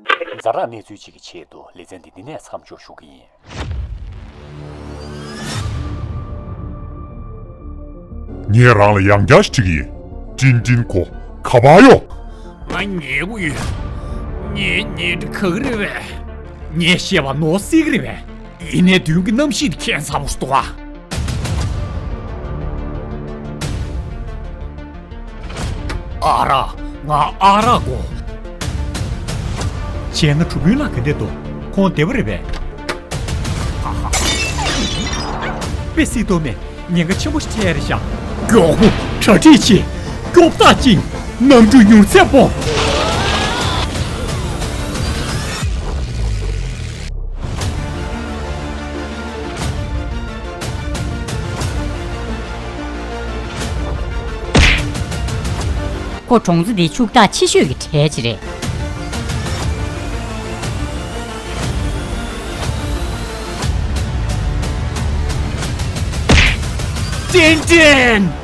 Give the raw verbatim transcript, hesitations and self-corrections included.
ཛ་དྲག་གནས་ཚུལ་གཅིག་གི་ཆེད་དུ་ལེ་ཚན་འདི་འདི་ནས་མཚམས་འཇོག་ཞུ་གི་ཡིན། ངས་རང་ལ་ཡང་བསྐྱར་ཞིག་དྲི་གི་ཡིན། ཀྲིན་ཀྲིན་གོ། ག་པར་ཡོད། ང་ཉལ་གི་ཡོད། ངས་ཉལ་དུས་ག་གི་རེད་པས། ངས་བཤད་པ་ནོར་སྲིད་ཀྱི་རེད་པས། ཡིན་ནའི་མདུན་གྱི་གནམ་གཤིས་དེ་ཁྱད་མཚར་པོ་ཞིག་འདུག་ཨ། ཨ་རག་ང་ཨ་རག་གོ། བྱས་ན་གྲུ་དཔོན་ལགས་ག་འདྲས་འདུག་ཁོང་བདེ་པོ་རེད་པས། ཧ་ཧ། དཔེ་སྲིད་དོ་མེད། ཉེན་ཁ་ཆེན་པོ་ཞིག་འཕྲད་ཡ་རེད་ཤག་མགྱོགས་པོ་གྲ་སྒྲིག་བྱེད། སྐྱོབ་ཐག་བཅད། གནམ་གྲུ་མྱུར་ཚད་སྤོ། ཁོ་གྲོང་ཚོ་འདིའི་ཕྱུག་བདག་ཆེ་ཤོས་ཀྱི་གྲས་ཅིག་རེད། ཀྲིན་ཀྲིན།